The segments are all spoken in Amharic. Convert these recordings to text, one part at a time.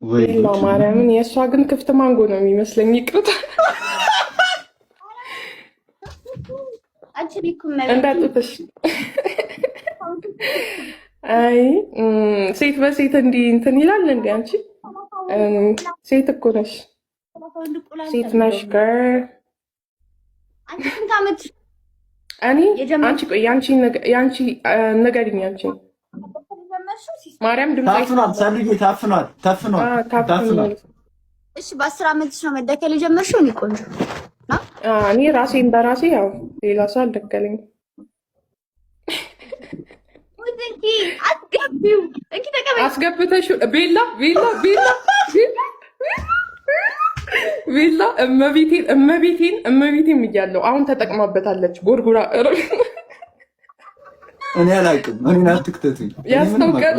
ወይ ሌላ ማርያምን፣ የእሷ ግን ክፍት ማንጎ ነው የሚመስለኝ። ይቅርታ እንዳጡትሽ። አይ ሴት በሴት እንዲህ እንትን ይላል እንዲ። አንቺ ሴት እኮ ነሽ፣ ሴት ነሽ። እኔ አንቺ ቆይ ያንቺ ንገሪኝ አንቺ ማርያም ድምፅ ታፍኗል። ሰሉዬ ታፍኗል፣ ታፍኗል፣ ታፍኗል። እሺ በ10 ዓመትሽ ነው መደከል የጀመርሽው? እኔ ቆንጆ እኔ ራሴን በራሴ ያው ሌላ ሰው አልደከለኝም። አስገቢው እንኪ ተቀበይ። አስገብተሽ ቤላ ቤላ ቤላ ቤላ እመቤቴን እመቤቴን እመቤቴን እያለሁ አሁን ተጠቅማበታለች ጎርጉራ። እኔ አላውቅም። እኔን አትክተቱኝ። ያስታውቃል።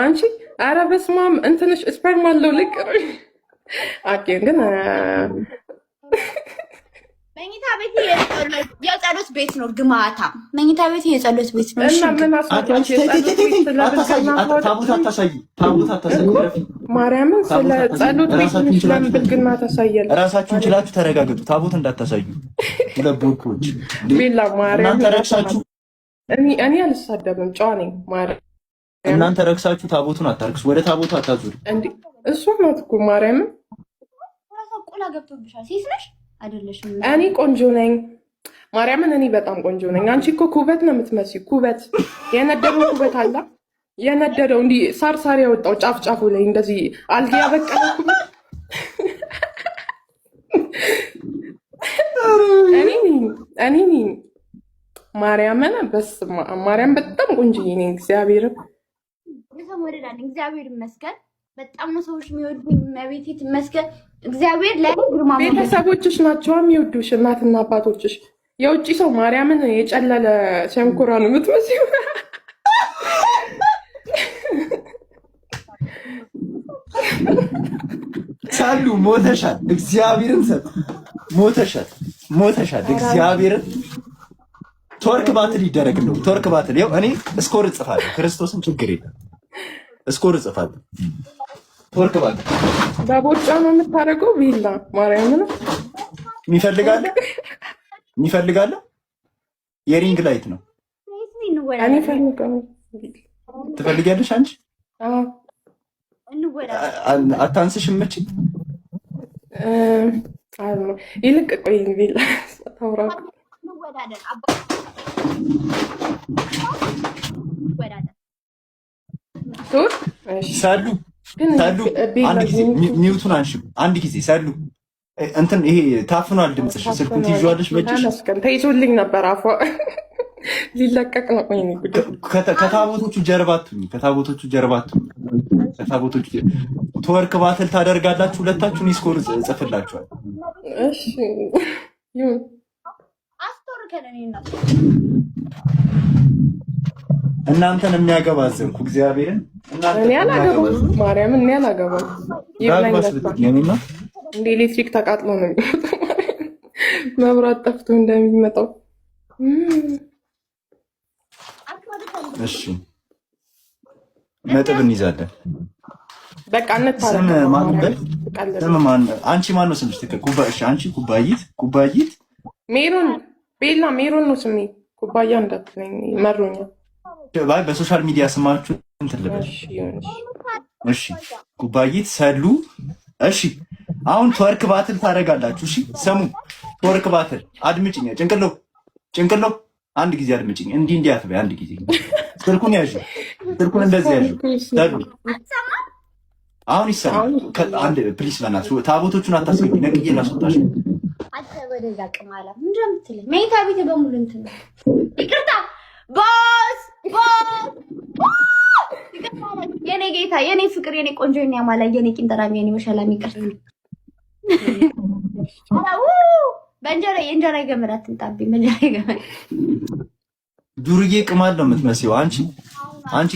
አንቺ ኧረ በስመ አብ እንትንሽ sperm አለው ልቅ አቄ ግን መኝታ ቤት የጸሎት ቤት ነው። ግማታ መኝታ ቤት የጸሎት ቤት ነው። እና ምን አስወጣሽ? ታቦት አታሳይ፣ ታቦት አታሳይ። ማርያምን ስለ ጸሎት ቤት ለምን ብልግና ታሳያለሽ? ራሳችሁን ችላችሁ ተረጋግጡ። ታቦት እንዳታሳዩ። ሁለት ቦርኮች ቤላ ማርያም እናንተ ረክሳችሁ። እኔ አልሳደብም፣ ጨዋ ነኝ። ማርያም እናንተ ረክሳችሁ ታቦቱን አታርክሱ። ወደ ታቦቱ አታዙሪ። እሷ ናት እኮ ማርያምን። ቆላ ገብቶብሻል። ሴት ነሽ አይደለሽም? እኔ ቆንጆ ነኝ ማርያምን፣ እኔ በጣም ቆንጆ ነኝ። አንቺ እኮ ኩበት ነው የምትመስዪው። ኩበት የነደደው ኩበት አለ የነደደው እንዲህ ሳር ሳር ያወጣው ጫፍ ጫፉ ላይ እንደዚህ አልጌ ያበቀለው ኩበት። እኔ ነኝ ማርያምን፣ በስመ አብ ማርያም፣ በጣም ቆንጆዬ ነኝ። እግዚአብሔርን እግዚአብሔር ይመስገን። በጣም ነው ሰዎች የሚወዱኝ። እመቤቴ ትመስገን። እግዚአብሔር ለእኔ ግርማ ቤተሰቦችሽ ናቸው የሚወዱሽ፣ እናትና አባቶችሽ። የውጭ ሰው ማርያምን የጨለለ ሸንኮራ ነው የምትመስዪው። ሳሉ ሞተሻል። እግዚአብሔርን ሰ ሞተሻል፣ ሞተሻል። እግዚአብሔርን twerk battle ይደረግ ነው። Twerk battle ይኸው፣ እኔ score እጽፋለሁ። ክርስቶስን ችግር የለም score እጽፋለሁ። Twerk battle በቦጫ ነው የምታደርገው። ቢላ ማርያምን የሚፈልጋለ የሚፈልጋለ የ ring light ነው። እኔ ፈልጋለሁ። ትፈልጊያለሽ አንቺ? አታንስሽ መች ይልቅ ቆይ ቢላ ታውራ ሰሉ ሰሉ አንድ ጊዜ mute ኡን አንሺው። አንድ ጊዜ ሰሉ እንትን ይሄ ታፍኗል ድምፅሽ። ስልኩን ትይዣለሽ በእጅሽ። ተይዞልኝ ነበር አፏ ሊለቀቅ ነው። ወይኔ ጉድ! ከታቦቶቹ ጀርባ አትሁኝ። ከታቦቶቹ ጀርባ አትሁኝ። ከታቦቶቹ twerk battle ታደርጋላችሁ ሁለታችሁን። Score ጽፍላችኋል። እሺ ይሁን። እናንተን የሚያገባ አዘንኩ። እግዚአብሔርን እኔ አላገባም፣ ማርያምን እኔ አላገባም። እንደ ኤሌክትሪክ ተቃጥሎ ነው የሚመጣው፣ መብራት ጠፍቶ እንደሚመጣው። እሺ ነጥብ እንይዛለን። በቃ ስም ማን በል? ስም ማን? አንቺ ማን ነው ስምሽ? ትክክል። ኩባ እሺ፣ አንቺ ኩባይት፣ ኩባይት ሜሮን፣ ቤላ ሜሮን ነው ስሜ። ኩባያ እንዳትለኝ መሮኛል። ባይ በ social media ስማችሁ እንትን ልበል። እሺ ኩባይት ሰሉ። እሺ አሁን twerk battle ታደርጋላችሁ። እሺ ሰሙ፣ Twerk battle አድምጭኝ። ጭንቅሎ ጭንቅሎ፣ አንድ ጊዜ አድምጭኝ። እንዲህ እንዲህ አትበይ። አንድ ጊዜ ስልኩን ያዥ፣ ስልኩን እንደዚህ ያዥ። ሰሉ አሁን ይሰማል። አንድ please፣ በእናትሽ ታቦቶቹን አታስገቢ። ነቅዬ ላስወጣሽ። አንተ ወደዛ ቅማላ ምንድን ነው የምትለኝ? መኝታ ቤት በሙሉ እንትን ነው። ይቅርታ boss boss፣ የኔ ጌታ፣ የኔ ፍቅር፣ የኔ ቆንጆ፣ የኔ አማላ፣ የኔ ቂንጠራሚ፣ የኔ ወሸላሚ፣ ይቅርታ። በእንጀራ የእንጀራ ገመድ አትምጣብኝ። በእንጀራ ገመድ ዱርዬ ቅማል ነው የምትመስይው አንቺ አንቺ